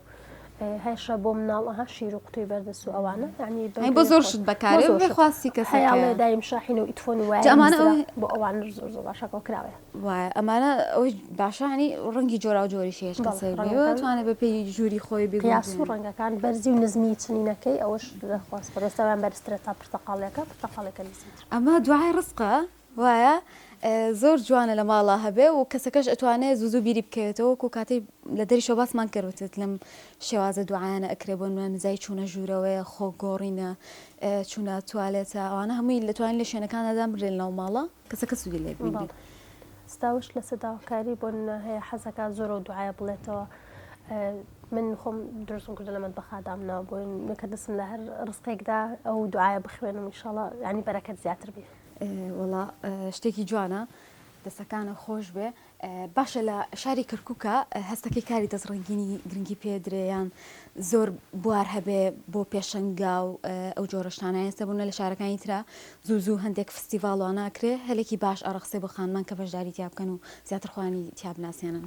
هەشە بۆ مناڵ ئەها شیر و قوتوی بەردەست و ئەوانە یعنی بۆ زۆر شت بەکارێ بێ خواستی کەس هەیە دایم شاحین و ئیتفۆن و وایە ئەمانە بۆ ئەوان زۆر زۆر باشەکەەوە کراوەیە وایە ئەمانە ئەوەی باشە ینی ڕەنگی جۆرا و جۆریش هەیە کەسێک بێتوانێت بە پێی ژووری خۆی بێ قیاس و ڕەنگەکان بەرزی و نزمی چنینەکەی ئەوەش لە خواست خۆ ئێستا بەرزترە تا پرتەقاڵەکە پرتەقاڵەکە نزمتر ئەمە دوعای ڕزقە وایە زۆر جوانە لە ماڵا هەبێ و کەسەکەش ئەتوانێ زوو زوو بیری بکەوێتەوە وەکو کاتەی لە دەریشەوە باسمان کرد وتت لەم شێوازە دوعایانە ئەکرێ بۆ نمونە نزای چوونە ژوورەوەیە خۆ گۆڕینە چوونە توالێتە ئەوانە هەمووی لەتوانین لە شوێنەکاندا دابنرێن لەو ماڵە کەسەکە سوودی لێ ببینێ. ستاوش لەسەر داواکاری بۆ نمونە هەیە حەزەکات زۆر ئەو دوعایە بڵێتەوە من خۆم دروستم کردو لە مەتبەخا دامناوە بۆ کە دەستم لە هەر ڕزقێکدا ئەو دوعایە بخوێنم ئیشەڵا یانی بەرەکەت زیاتر بێ. وەڵا شتێکی جوانە دەستەکانت خۆش بێ باشە لە شاری کەرکوکە هەستەکەی کاری دەست ڕەنگینی گرنگی پێ درێ یان زۆر بوار هەبێ بۆ پێشەنگا و ئەو جۆرە شتانە ئێستا بوونە لە شارەکانی ترا زوو زوو هەندێک فستیڤاڵ ئەکرێ هەلێکی باش ئەڕەخسێ بۆ خانمان کە بەشداری تیا بکەن و زیاتر خۆیانی تیا بناسێنن.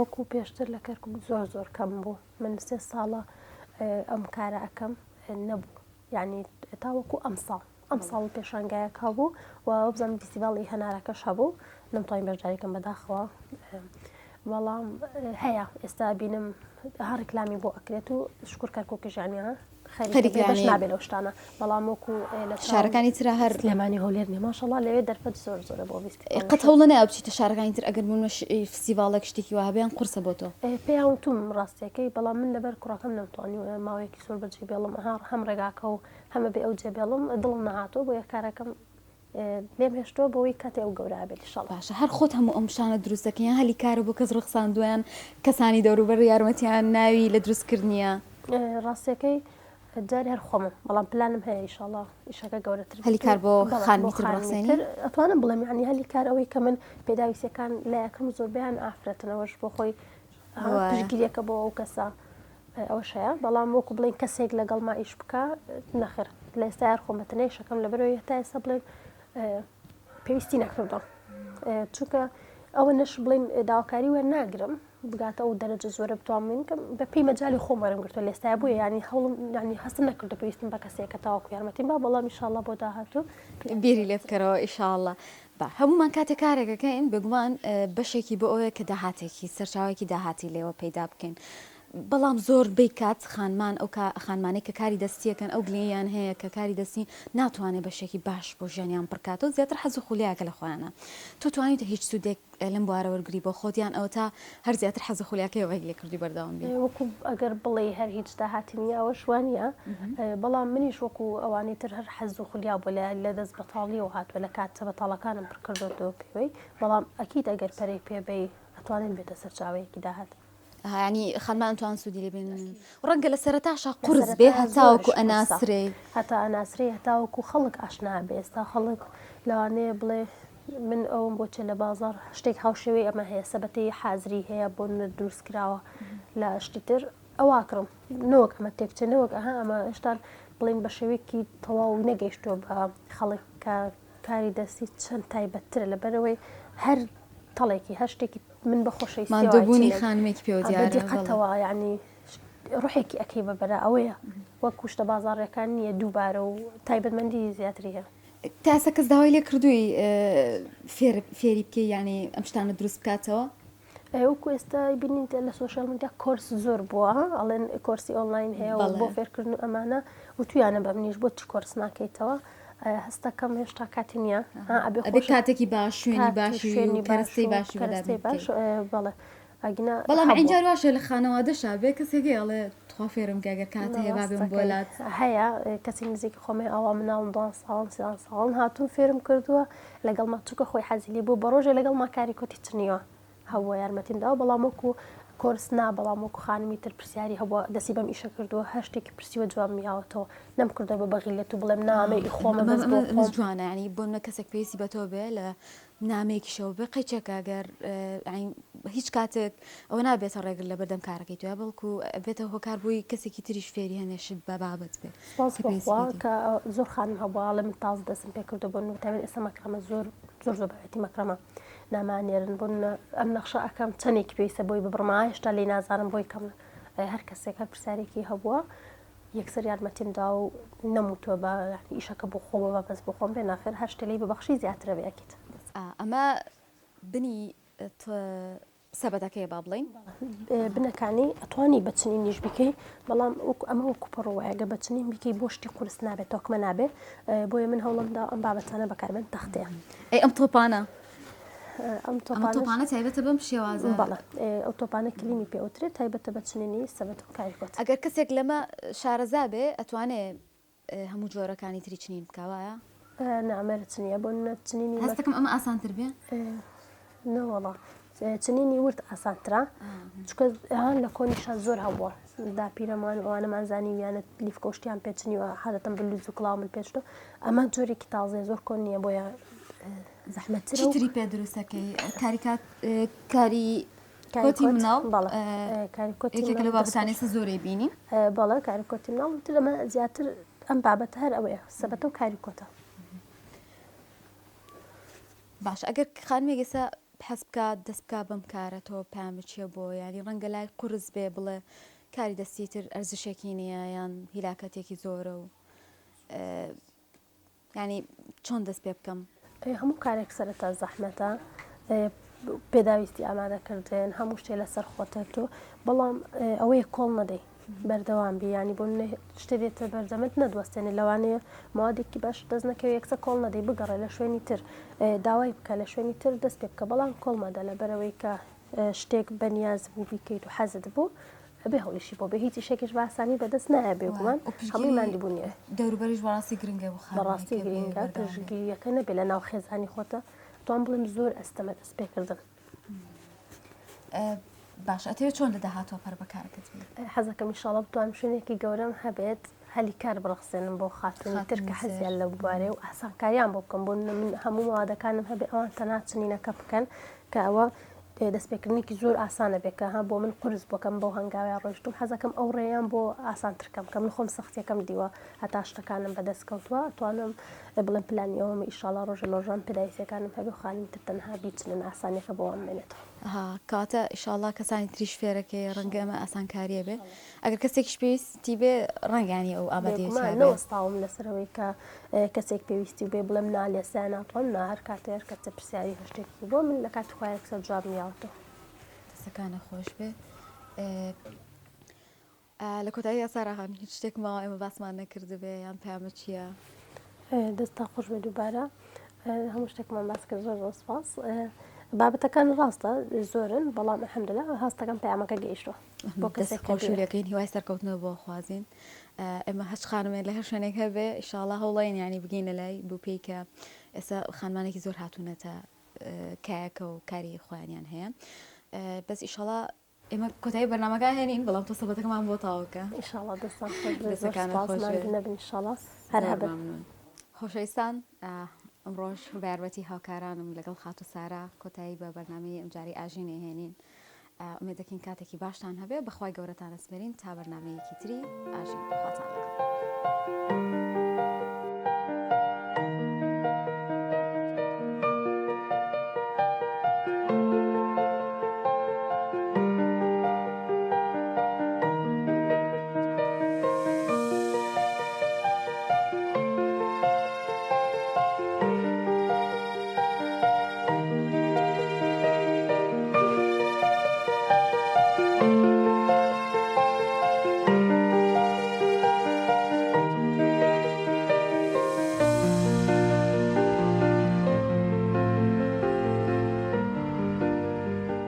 وەکو پێشتر لە کەرکوک زۆر زۆر کەم بوو من سێ ساڵە ئەم کارە ئەکەم نەبوو یانی تاوەکو ئەمساڵ ئەمساڵ پێشانگایەک هەبوو و وابزانم فیستیڤاڵی هەنارەکەش هەبوو نەمتوانی بەشداری کەم بەداخەوە بەڵام هەیە ئێستا بینم ها ڕیکلامی بۆ ئەکرێت و شکر کەرکووکیش یانی ها خەریکە بەش نابێت لەو شتانە بەڵام وەکو لە شارەکانی ترا هەر سلێمانی هەولێر نیە ماشەڵا لەوێ دەرفەت زۆر زۆرە بۆ فیستیڤاڵ قەت هەوڵ نەیا بچیتە شارەکانی تر ئەگەر بوون فیستیڤاڵێک شتێکی وا هەبێ یان قورسە بۆ تۆ؟ پێیان وتوم ڕاستیەکەی بەڵام من لەبەر کوڕەکەم نەمتوانی ماوەیەکی زۆر بەجێ بێڵم ئەها هەم ڕێگاکە و هەمە بێ ئەو جێ بێڵم دڵم نەهاتووە بۆیە کارەکەم لێم هێشتووە بۆی کاتێ ئەو گەورە ئەبێت ئیشەڵا. باشە هەر خۆت هەموو ئەم شتانە دروست دەکەی یان هەلی کارە بۆ کەس ڕەخساندووە یان کەسانی دەوروبەر یارمەتیان ناوی لە دروست کردنیە؟ ڕاستیەکەی جارێ هەر خۆمم بەڵام پلانم هەیە ئیشەڵا ئیشەکە گەورەتر هەلی کار بۆ خانمی تر بڕەخسێنی؟ ئەتوانم بڵێم یانی هەلی کار ئەوەی کە من پێداویستیەکان لایەکەم زۆربەیان ئافرەتن ئەوەش بۆ خۆی پشتگیریەکە بۆ ئەو کەسە ئەوەش هەیە بەڵام وەکو بڵێین کەسێک لەگەڵما ئیش بکا نەخێر لە ئێستا هەر خۆم بە تەنیا ئیشەکەم لەبەرەوەی هەتا ئێستا بڵێن پێویستی نەکردووە چونکە ئەوە نەش بڵێن داواکاری وەرناگرم بگاتە ئەو دەرەجە زۆرە بتوانم کە بە پێی مەجای خۆم وەرم گرتووە لە ئێستا بۆیە ینی هەوڵم ینی هەستم نەکردو پێویستم بە کەسێک کە تاوەکو یارمەتیم با بەڵام ئیشاڵڵا بۆ داهاتوو بیری لێ بکەرەوە ئیشاڵڵا با هەموومان کاتێ کارێک ئەکەین بێگومان بەشێکی بۆ ئەوەیە کە داهاتێکی سەرچاوەیەکی داهاتی لێوە پەیدا بکەین بەڵام زۆر بەی کات خانمان ئەو خانمانەی کە کاری دەستیەکەن ئەو گلەییان هەیە کە کاری دەستی ناتوانێت بەشێکی باش بۆ ژیانیان پڕکاتەوە زیاتر حەز و خولیاکە لە خۆیانە تۆ توانیتە هیچ سوودێک لەم بوارە وەرگری بۆ خۆت یان ئەوەتا هەر زیاتر حەز و خولیاکەی وای لێ کردووی بەردەوام بی؟ وەکو ئەگەر بڵێی هەر هیچ داهاتی نییە ئەوەش وا نییە بەڵام منیش وەکو ئەوانی تر هەر حەز و خولیا بووە لە لە دەست بەتاڵیەوە هاتووە لە کاتە بەتاڵەکانم پڕ کردۆتەوە پێوەی بەڵام ئەکید ئەگەر پەرەی پێ بەی ئەتوانێت بێتە سەرچاوەیەکی داهات. یانی خانمان ئەتوان سوودی لێ بێنن ڕەنگە لە سەرەتاشا قورس بێ هەتاوەکو ئەناسرێی. هەتا ئەناسرێی هەتاوەکو خەڵک ئاشنا بێ ئێستا خەڵک لەوانەیە بڵێ من ئەوم بۆ چێ لە بازاڕ شتێک هاوشێوەی ئەمە هەیە سەبەتەی حازری هەیە بۆ نە دروست کراوە لە شتی تر ئەوا کڕم نەوەک ئەمە تێکچێ نەوەک ئەها ئەمە هێشتان بڵین بە شێوەیەکی تەواو نەگەیشتووە بە خەڵک کە کاری دەستی چەند تایبەتترە لەبەرئەوەی هەر تەڵێکی هەر شتێکی من بە خۆشەویستیەوە ماندووبوونی خانمێکی پێوە دیارە بە دیقەتەوە یعنی ڕوحێکی ئەکەی بە بەرە ئەوەیە وەک شتە بازاڕیەکان نییە دووبارە و تایبەتمەندی زیاتری هەیە. تا ئێستا کەس داوای لێ کردووی فێر فێری بکەی یعنی ئەم شتانە دروست بکاتەوە؟ وەکو ئێستا بینیت لە social media کۆرس زۆر بووە ئەڵێن کۆرسی ئۆنلاین هەیە و بۆ فێرکردن و ئەمانە وتویانە بە منیش بۆ چی کۆرس ناکەیتەوە هەستەکەم هێشتا کاتی نییە ئەبێ کاتێکی باش شوێنی باش شوێنی کەرەستەی باش کەرەستەی باش بەڵێ. ئەگینا بەڵام هەبووە. عینجار واشە لە خانەوادەشا بێ کەسێک هەیە ئەڵێ تخوا فێرم کە گەر کات هەیە با بێم بۆ لات. هەیە کەسی نزیکی خۆم هەیە ئاوا مناڵم دوان ساڵن سیان ساڵن هاتوون فێرم کردووە لەگەڵما چونکە خۆی حەزی لێ بوو بە ڕۆژێ لەگەڵما کاری کۆتی چنیوە هەبووە یارمەتیم داوە بەڵام وەکو کۆرس نا بەڵام وەکو خانمی تر پرسیاری هەبووە دەستی بەم ئیشە کردووە هەر شتێکی پرسیوە جوابم یاوەتەوە نەمکردووە بە بەغیلەت و بڵێم نا ئەمە ئی خۆمە بەس بۆ ئەمە خۆم. جوانە یانی بۆ نمونە کەسێک پێویستی بە تۆ بێ لە نامەیەکیشەوە بێ قەیچێکە گەر هیچ کاتێک ئەوە نابێتە ڕێگر لە بەردەم کارەکەی تۆ بەڵکو بێتە هۆکار بۆی کەسێکی تریش فێری هەنێ شت بە بابەت بێ سپاس بۆ خوا کە زۆر خانم هەبووە ئەڵێ من تازە دەستم پێ کردووە بۆ نمونە تایبەت ئێستا مەکرەمە زۆر زۆر زۆر بابەتی مەکرەمە نامە ئەنێرن بۆ نمونە ئەم نەخشە ئەکەم چەندێکی پێویستە بۆی ببڕم هێشتا لێی نازانم بۆی کەم هەر کەسێک هەر پرسیارێکی هەبووە یەکسەر یارمەتیم دا و نەموتووە بە یانی ئیشەکە بۆ خۆمە با بەس بۆ خۆم بێ ناخێر هەر شتێ لێی ببەخشی زیاترە بێ ئەکید. ئەمە بنی سەبەتەکەیە با بڵێین. بنەکانی ئەتوانی بە چنینیش بیکەی بەڵام وەکو ئەمە وەکو پەڕۆ وایە گەر بە چنین بیکەی بۆ شتی قورس نابێت تۆکمە نابێ بۆیە من هەوڵم دا ئەم بابەتانە بەکاربێن تەختەیە. ئەی ئەم تۆپانە؟ ئەم تۆپانە تۆپانە تایبەتە بەم شێوازە؟ بەڵێ ئەو تۆپانە کلیمی پێ ئەوترێت تایبەتە بە چنینی سەبەت و کاریکۆت. ئەگەر کەسێک لەمە شارەزا بێ ئەتوانێ هەموو جۆرەکانی تری چنین بکا وایە؟ نا مەرج نییە بۆ نمونە چنینی هەست دەکەم ئەمە ئاسانتر بێ. نەوەڵا چنینی ورد ئاسانترە چونکە هان لە کۆنیشا زۆر هەبووە داپیرەمان و ئەوانەمان زانیویانە لیفکە و شتیان پێ چنیوە عادەتەن بلوز و کڵاو من پێ چنیوە ئەمە جۆرێکی تازەیە زۆر کۆن نییە بۆیە زەحمەتترە چی تری پێ دروستەکەی کاریکات کاری کۆتی مناڵ یەکێکە لەو بابەتانەی ئێستا زۆرەی بینین. بەڵێ کاری کۆتی مناڵ تر ئەمە زیاتر ئەم بابەتە هەر ئەوەیە سەبەتە و کاری کۆتە. باش ئەگەر خانمێک ئێستا حەز بکات دەست بکات بەم کارە تۆ پەیامت چییە بۆ یانی ڕەنگە لای قورس بێ بڵێ کاری دەستی تر ئەرزشێکی نییە یان هیلاکەتێکی زۆرە و یانی چۆن دەست پێ بکەم؟ هەموو کارێک سەرەتا زەحمەتە پێداویستی ئامادەکردن هەموو شتێ لەسەر خۆتە تۆ بەڵام ئەوەیە کۆڵ نەدەی بەردەوام بی ینی بۆ شتێ دێتە بەردەمت نەدوەستێنێ لەوانەیە موادێکی باش دەست نەکەوێ یەکسەر کۆڵ نەدەی بگەڕێ لە شوێنی تر داوای بکە لە شوێنی تر دەست پێ بکە بەڵام کۆڵ مەدە لەبەرئەوەی کە شتێک بەنیاز بوو بیکەیت و حەزت بوو ئەبێ هەوڵیشی بۆ بێ هیچ ئیشێکیش بە ئاسانی بەدەست نایە بێگومان هەمووی ماندووبوونیە. دەوروبەریش بەڕاستی گرنگە بۆ خانمێک بەڕاستی گرنگە پشتگیریەکە نەبێ لە ناو خێزانی خۆتە توان بڵێم زۆر ئەستەمە دەست پێکردن. باشە ئەتەوێت چۆن لە داهاتووە پەر بە کارەکەت بی؟ حەزەکەم ئیشاڵا بتوانم شوێنێکی گەورەم هەبێت هەلی کار بڕەخسێنم بۆ خاتوونی تر کە حەزیان لەو بوارەیە و ئاسانکاریان بۆ بکەم بۆ نمونە من هەموو مەوادەکانم هەبێ ئەوان تەنها چنینەکە بکەن کە ئەوە دەستپێکردنێکی زۆر ئاسانە بێ کە ها بۆ من قورس بووە کە من بەو هەنگاوەیان ڕۆیشتووم حەزەکەم ئەو ڕێیان بۆ ئاسانتر کەم کە من خۆم سەختیەکەم دیوە هەتا شتەکانم بەدەست کەوتووە ئەتوانم بڵێم پلانی ئەوەمە ئیشاڵا ڕۆژێ لە ڕۆژان پێداویستیەکانم هەبێ و خانمی تر تەنها بیچنن ئاسانیەکە بۆ وان بمێنێتەوە. ئەها کەواتە ئیشاڵا کەسانی تریش فێرەکەی ڕەنگە ئەمە ئاسانکاریە بێ ئەگەر کەسێکیش پێویستی بێ ڕەنگە یانی ئەو ئامادەیەی بێگومان تیا بێ. نەوەستاوم لەسەر ئەوەی کە کەسێک پێویستی بێ بڵێم نا لێستا ناتوانم نا هەر کاتێ هەر کەسێ پرسیاری هەر شتێکی بوو من لە کاتی خۆیا یەکسەر جوابم یاوەتەوە. دەستەکانت خۆش بێ. لە کۆتاییدا سارا خان هیچ شتێک ماوە ئێمە باسمان نەکردبێ یان پەیامت چییە؟ دەستتان خۆش بێ دووبارە هەموو شتێکمان باس کرد زۆر زۆر سپاس بابەتەکان ڕاستە زۆرن بەڵام الحمدلله هەستەکەم پەیامەکە گەیشتووە بۆ کەسێک کە خۆشی لەکەین هیوای سەرکەوتنەوە بۆ خوازین ئێمە هەچ خانمێک لە هەر شوێنێک هەبێ ئیشاڵا هەوڵین ینی بگەینە لای بۆ پێی کە ئێستا خانمانێکی زۆر هاتوونەتە کایەکە و کاری خۆیانیان هەیە بەس ئیشاڵا ئێمە کۆتایی بەرنامەکە هێنین بەڵام تۆ سەبەتەکەمان بۆ تەواو کە. ئیشاڵا دەستان خۆش بێت زۆر سوپاس ماندوو نەبن ئیشاڵا هەر هەبن. خۆشەویستان ئەمڕۆش بە یارمەتی هاوکارانم لەگەڵ خاتوو سارا کۆتایی بە بەرنامەی ئەمجارەی ئاژین ئەهێنین ئومێد دەکەین کاتێکی باشتان هەبێ بەخوای گەورەتان ئەسپێرین تا بەرنامەیەکی تری ئاژین خواتان لەگەڵ.